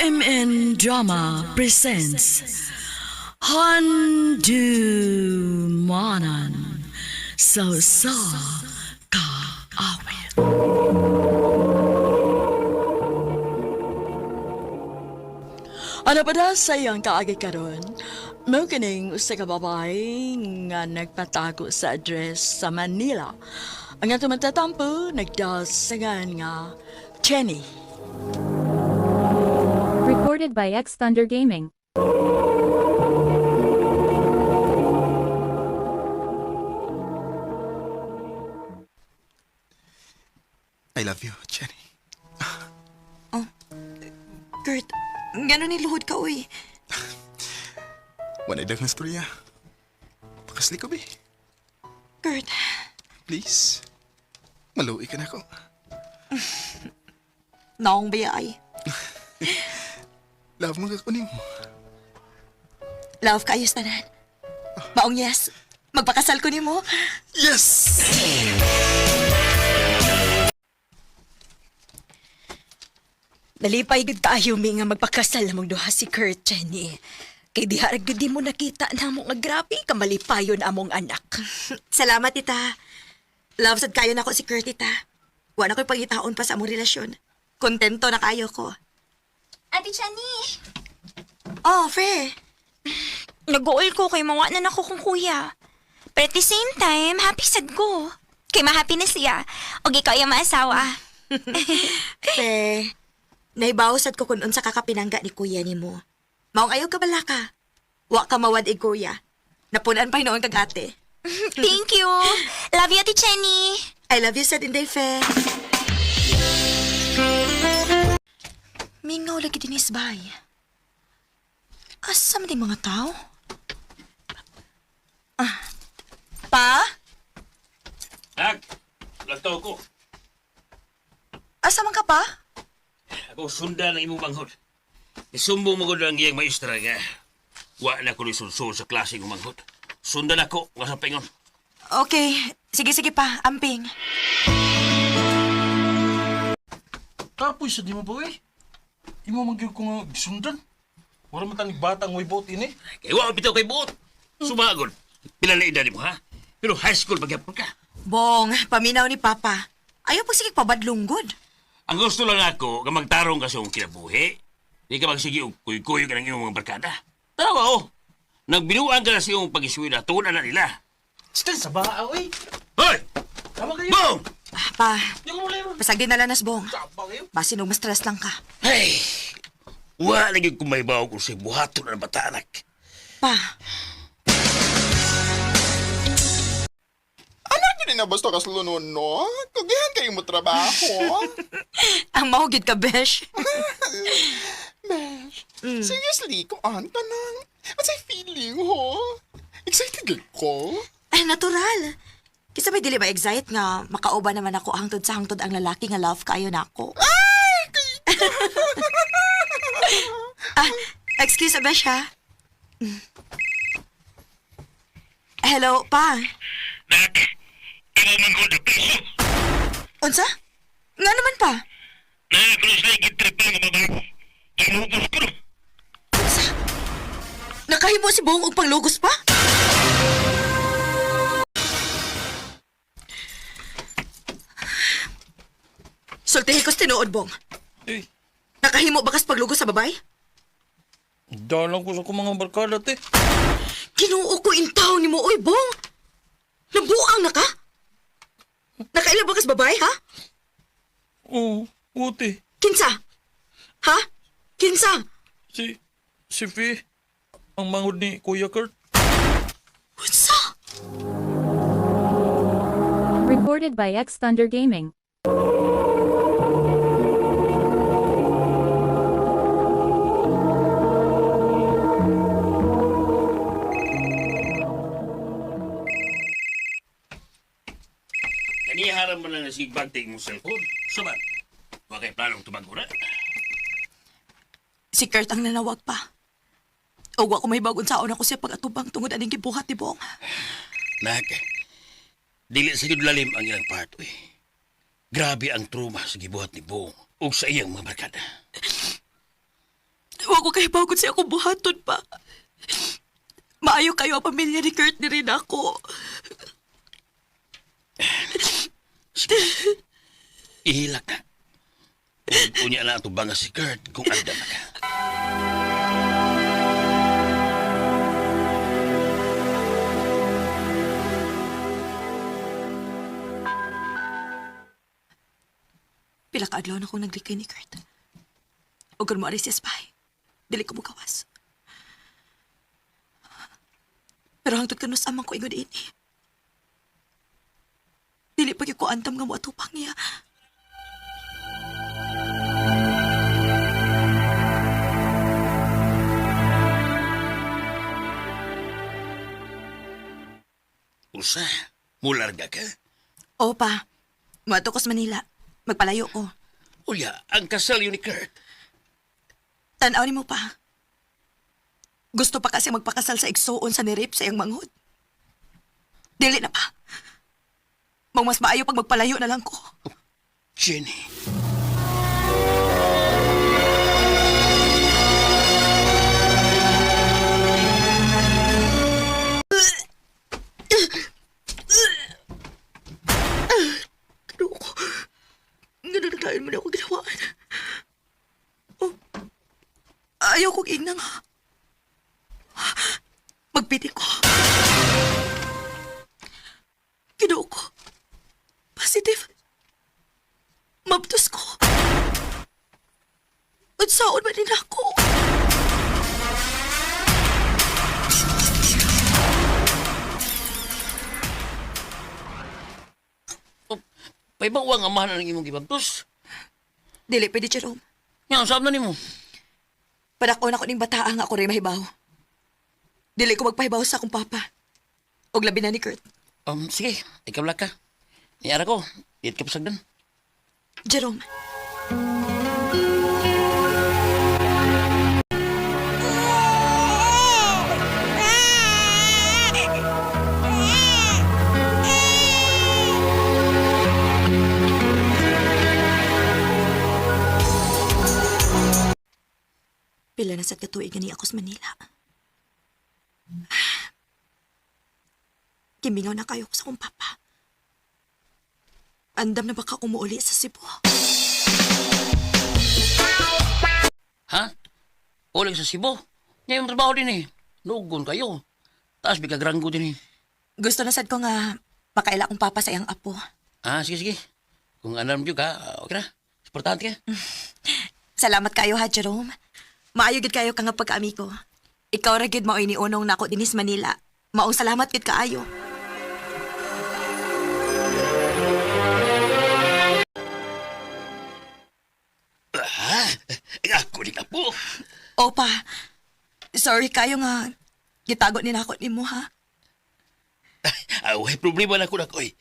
RMN Drama presents Handu Manan So Sa Ka Awit. Ano pa na sa iyang kaagi karon? Mao kining usa ka babae nga nagpatago sa address sa Manila. Ang atong matatampo nagdasagan nga Jenny. Recorded by X Thunder Gaming. I love you, Jenny. Kurt, gano'n ni luhod ka, uy. Wala dagang storya. Pakasli ko, be. Kurt, Please. Maluwi ka na ako. naong bayay. Love mo ka kunin mo. Love kaayos tanan. Maong yes, magpakasal ko nimo. Yes! Nalipay gud kaayo mi nga magpakasal among duha si Kurt, Jenny. Kay diha ra gud di mo nakita namo nga grabe ka malipayon among anak. Salamat, tita. Love sad kayo nako si Kurt, tita. Wa na ko'y pangitaon pa sa among relasyon. Kontento na kayo ko. Ate Chani, Oh, Fe. nag-uol ko kay mawa na nako kong kuya. But at the same time, happy sad ko. Kay mahappy na siya. O ikaw yung maasawa. Fe, naibaw sad ko kun unsa ka kapinangga ni kuya nimo. Maong ayaw ka bala ka. Wa ka mawad ig kuya. Napunan pa hinuon kag ate. Thank you. Love you, Ate Chani. I love you sad Inday Fe. Mingaw lagi dinis bay. Asa man yung mga tao? Ah. Pa? Nak, lantaw ko. Asa man ka pa? Ako sundan ang imong manghod. Isumbong mo ko ang iyang maestra nga. Wa na ko ni sulsul sa klase ng manghod. Sundan ako nga sa pingon. Okay. Sige, sige pa. Amping. Kapoy sa di mo ba eh? Imo man gyud ko nga gisundan. Wala man tanig batang way buot ini. Kay wa bitaw kay buot. Sumagod. Pila na edad mo ha? Pero high school pagyapon ka. Bong, paminaw ni Papa. Ayaw pag sige pabadlunggod. Ang gusto lang ako nga magtarong ka sa iyong kinabuhi. Di ka magsige og kuy-kuy ka ng iyong mga barkada. Tarawa oh. Nagbinuang ka na sa iyong pag-eskwela, tuon na nila. Stil sa baa oy. Hoy! Tama kayo. Bong! Ah, pa, Di ko mo lero. pasag din nalanas, Bong. Tama kayo. Basin og mas stress lang ka. Hey! Wa lagi ko may bawag kung sa buhaton ng bata, anak. Pa, Alam niyo na basta kaslunon, no? Kugihan kayo mo trabaho. ang mahugid ka, besh. Besh, seriously, kung an ka nang. What's I feeling, ho? Excited gid ko. Ay, natural. Kisa may dili ba excite nga makauban naman ako hangtod sa hangtod ang lalaki nga love kayo nako. Ah, excuse besh ha. Hello, pa. Nak, imo man ko piso. Unsa? Nga naman pa? Nakakulos na igitrip lang ang babae. Ginugos ko no. Unsa? Nakahimo si Bong og panglugos pa? Sultihi ko sa tinuod, Bong. Eh, Nakahimo ba kas paglugos sa babay? dalang ko sa akong mga barkada te. Ginoo ko intaw ni mo, oy, Bong! Nabuang na ka? Nakaila ba kas babay, ha? Oo, uti. Kinsa? Ha? Kinsa? Si si Fi ang manghod ni Kuya Kurt. Unsa? Recorded by X Thunder Gaming. Kaniya haram man lang nasigbagtig mong cellphone. Suman, wa kay planong tumago na. Si Kurt ang nanawag pa. O wa ko may bagon saon ako siya pag-atubang tungod aning gibuhat ni Bong. Nak, dili sa gyud lalim ang ilang part, uy. Grabe ang trauma sa gibuhat ni Bong ug sa iyang mga barkada. Wa ko kahibaw kung siya akong buhaton pa. Maayo kayo ang pamilya ni Kurt ni rin ako. Sige. Ihilak ka. Huwag unya na atong banga si Kurt kung andam na ka. Pila ka adlaw na akong naglikay ni Kurt. O mo aris siya spy. Dili ko mukawas. Pero hangtod kanus amang ko ingod ini. Dili pa gyud ko antam nga moatupang niya. Usa, mularga ka. Opa, moadto ko sa Manila. Magpalayo ko. Uya, ang kasal yun ni Kurt. Tanaw nimo pa. Gusto pa kasi magpakasal sa igsuon sa nirip sa iyang manghod. Dili na pa. Mong mas maayo pag magpalayo na lang ko. Jenny. Ano ko? Ganun na mo na ako ginawaan. Oh. Ayaw kong ingnang. Magpiti ko. Ginoo ko. Positive. Mabtos ko. Unsaon man din ako. Oh, paibaw ang amahan ng imong gibagtos. Dili pwede, Jerome. Nga, saan na nimo? Padako na ko ning bataa nga ako rin mahibaw. Dili ko magpahibaw sa akong papa. Og labi na ni Kurt. Sige, ikaw lang ka. Niara ko, dit ka pasagdan. Jerome. Pila na sa katuig ni ako sa Manila. Kimingaw na kayo ko sa akong papa. Andam na baka umuuli sa Cebu. Ha? Uling sa Cebu. Ngayon trabaho din eh. Nugon kayo. Taas bigagrango din eh. Gusto na sad ko nga makaila akong papa sa iyang apo. Ah, sige, sige. Kung alam nyo ka, okay na. Suportahan ka. Salamat kayo ha, Jerome. Maayo gid kayo ka nga pagkaamigo. Ikaw ra gid maoy ni unong nako dinis Manila. Maong salamat gid kaayo. Ah, ako din apo. Opa, sorry kayo nga gitago ni nako nimo ha. Ah, way problema na ko na ko eh.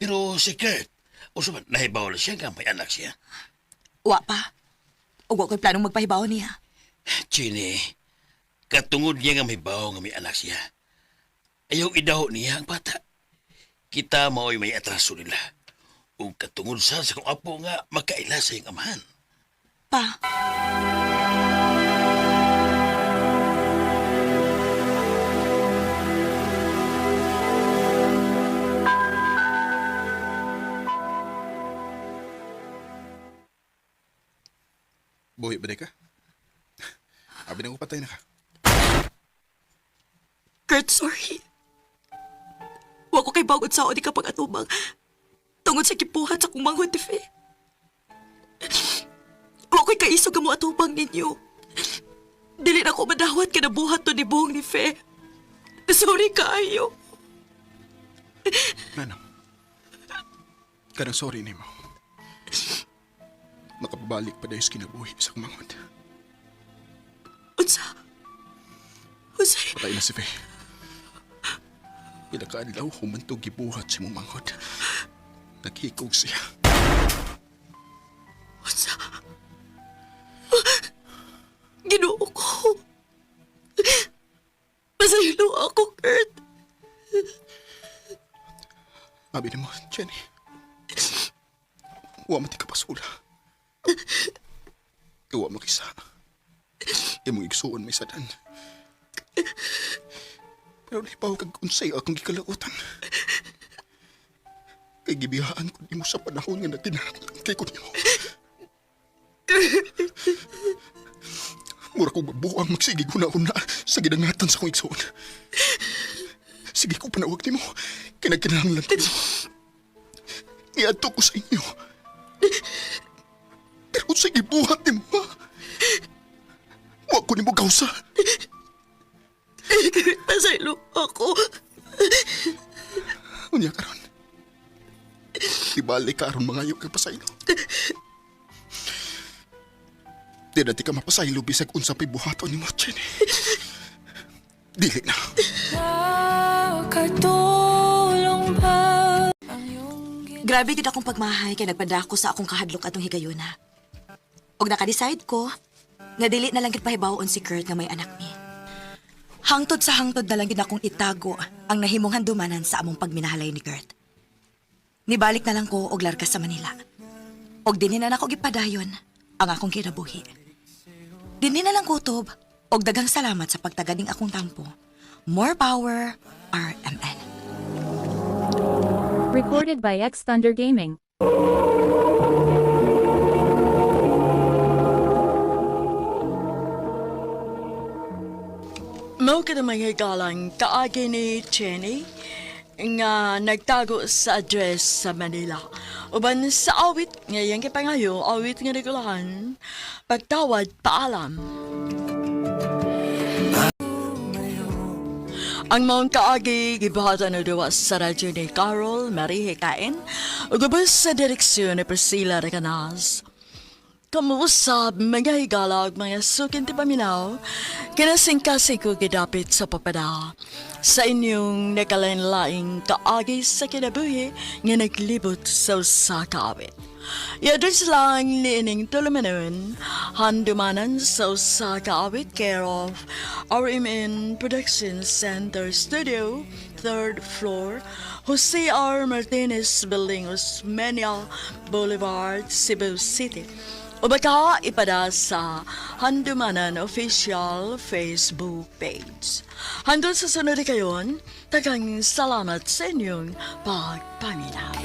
Pero si Kurt, uso man, nahibaw na siya nga may anak siya. Wa pa. Ug wa ko'y planong magpahibaw niya. Chini, katungod niya nga may bawo nga may anak siya. Ayaw idaho niya ang bata. Kita mao'y may atraso nila. Ug katungod sa kong apo nga makaila sa iyang amahan. Pa. Buhi ba di ka? Abi na ko patay na ka. Kurt, sorry. Wa ko kay bagod sa di ka pag-atubang. Tungod sa gibuhat sa kong manghod ni Fe. Wa ko'y kaisog nga mo atubang ninyo. Dili na ko madawat ka nabuhat to ni buhong ni Fe. Sorry kaayo. Nanong. Kanang sorry nimo. Makapabalik pa dahil sa kinabuhi sa akong manghod. Unsa? Unsa? Patay na si Faye. Pila ka adlaw humantog gibuhat si mong manghod. Naghikog siya. Unsa? Ginoo ko. Pasaylo ako, Kurt. Abi nimo, Jenny. Wa man ti ka pasula. Wa mo kisa. Imong igsuon may sadan. Pero nahibaw kag unsay akong gikalautan. Kay gibihaan ko nimo sa panahon nga nagkinahanglan kay ko nimo. Mura ko mabuang magsigig huna-huna sa gidangatan sa kong igsuon. Sige ko panawag nimo, kay nagkinahanglan ko nimo. Niadto ko sa inyo. Pero unsay gibuhat nimo, ha? Wa ko nimo gawsa. Pasaylo ako. Unya karon. Di balik ka aron mangayo ka pasaylo. Di na di ka mapasaylo bisag unsa pa'y buhaton nimo, Jenny. Dili na. Grabe gid akong pagmahay kay nagpadako sa akong kahadlok atong higayuna. Og naka-decide ko nga dili na lang gid pahibaw-on si Kurt nga may anak mi. Hangtod sa hangtod na lang gid akong itago ang nahimong handumanan sa among pagminahalay ni Kurt. Nibalik na lang ko og larga sa Manila. Og dinhi na nako gipadayon ang akong kinabuhi. Dinhi na lang kutob og daghang salamat sa pagtaganing akong tampo. More power, RMN. Recorded by X Thunder Gaming. Mao ka mga galang kaagi ni Jenny nga nagtago sa address sa Manila. Uban sa awit nga iyang gipangayo, awit nga nagulahan, pagtawad paalam. Ang maong kaagi gibuhatan og duwa sa radyo ni Carol Marie Hikain ug ubos sa direksyon ni Priscilla Recanas. Kamuusab, mga higala ug mga sukin ti paminaw, kinasingkasing ko gidapit sa papada. Sa inyong nakalain-laing kaagi sa kinabuhi nga naglibot sa usa ka awit. Yadus lang niining tulumanon, handumanan sa usa ka awit care of RMN Production Center Studio, third floor, Jose R. Martinez Building, Osmeña Boulevard, Cebu City. O baka ipada sa Handumanan Official Facebook page. Handun sa sunod kayon, tagang salamat sa inyong pagpaminaw.